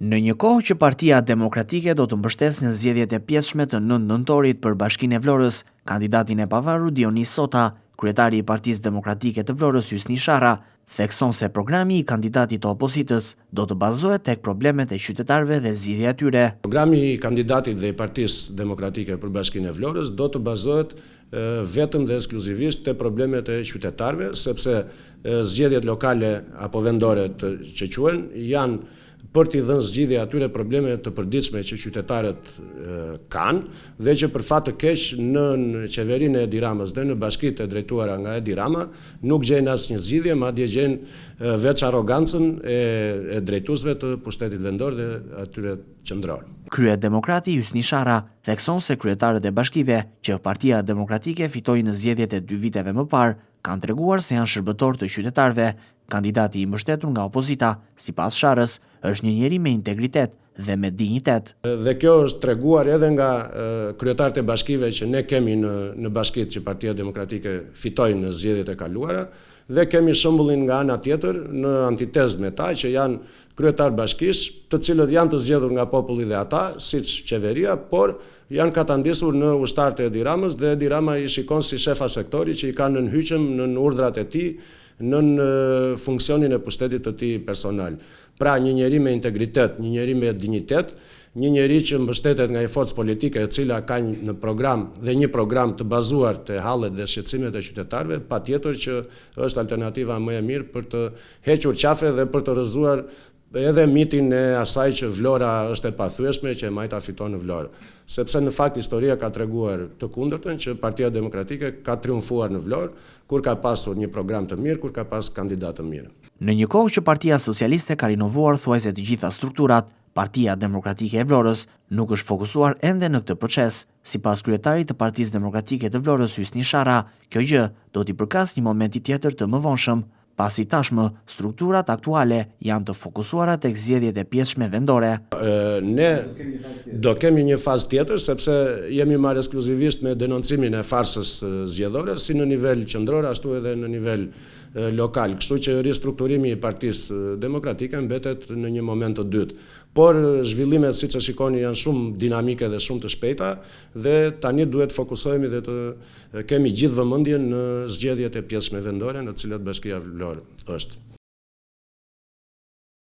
Në një kohë që Partia Demokratike do të mbështesë në zgjedhjet e pjesshme të 9 nëntorit për Bashkinë e Vlorës, kandidatin e pavarur Dionis Sota, kryetari i Partisë Demokratike të Vlorës Hysni Sharra, thekson se programi i kandidatit të opozitës do të bazohet tek problemet e qytetarëve dhe zgjidhja e tyre. Programi i kandidatit dhe i Partisë Demokratike për Bashkinë e Vlorës do të bazohet vetëm dhe ekskluzivisht te problemet e qytetarëve, sepse zgjedhjet lokale apo vendore të, që quhen janë për t'i dhënë zgjidhje atyre problemeve të përditshme që qytetarët kanë dhe që për fat të keq në qeverinë e Edi Ramës dhe në bashkitë e drejtuara nga Edi Rama nuk gjejnë asnjë zgjidhje, madje gjejnë veç arrogancën e, e drejtuesve të pushtetit vendor dhe atyre qendror. Kryedemokrati Hysni Sharra thekson se kryetarët e bashkive që Partia Demokratike fitoi në zgjedhjet e dy viteve më parë kanë treguar se janë shërbëtorë të qytetarëve. Kandidati i mbështetur nga opozita, sipas Sharrës, është një njeri me integritet dhe me dinjitet. Dhe kjo është treguar edhe nga kryetarët e bashkive që ne kemi në në bashkitë që Partia Demokratike fitoi në zgjedhjet e kaluara dhe kemi shembullin nga ana tjetër në antitezë me ta që janë kryetarë bashkish, të cilët janë të zgjedhur nga populli dhe ata, siç qeveria, por janë katandisur në ushtarë të Edi Ramës dhe Edi Rama i shikon si shefa sektori që i ka nën hyqëm, nën urdhrat e tij, nën funksionin e pushtetit të tij personal. Pra, një njeri me integritet, një njeri me dinjitet, një njeri që mbështetet nga një forcë politike e cila ka në program dhe një program të bazuar te hallet dhe shqetësimet e qytetarëve, patjetër që është alternativa më e mirë për të hequr qafe dhe për të rrëzuar edhe mitin e asaj që Vlora është e pathyeshme, që e majta fiton në Vlorë. Sepse në fakt historia ka treguar të kundërtën që Partia Demokratike ka triumfuar në Vlorë kur ka pasur një program të mirë, kur ka pas kandidat të mirë. Në një kohë që Partia Socialiste ka rinovuar thuajse të gjitha strukturat, Partia Demokratike e Vlorës nuk është fokusuar ende në këtë proces. Sipas kryetarit të Partisë Demokratike të Vlorës Hysni Sharra, kjo gjë do t'i përkasë një momenti tjetër të mëvonshëm, pasi tashmë strukturat aktuale janë të fokusuara tek zgjedhjet e pjesshme vendore. Ne do kemi një fazë tjetër, sepse jemi marrë ekskluzivisht me denoncimin e farsës zgjedhore, si në nivel qendror, ashtu edhe në nivel lokal, kështu që ristrukturimi i Partisë Demokratike mbetet në një moment të dytë. Por zhvillimet, siç e shikoni, janë shumë dinamike dhe shumë të shpejta dhe tani duhet të fokusohemi dhe të kemi gjithë vëmendjen në zgjedhjet e pjesshme vendore në të cilat Bashkia Vlorë është.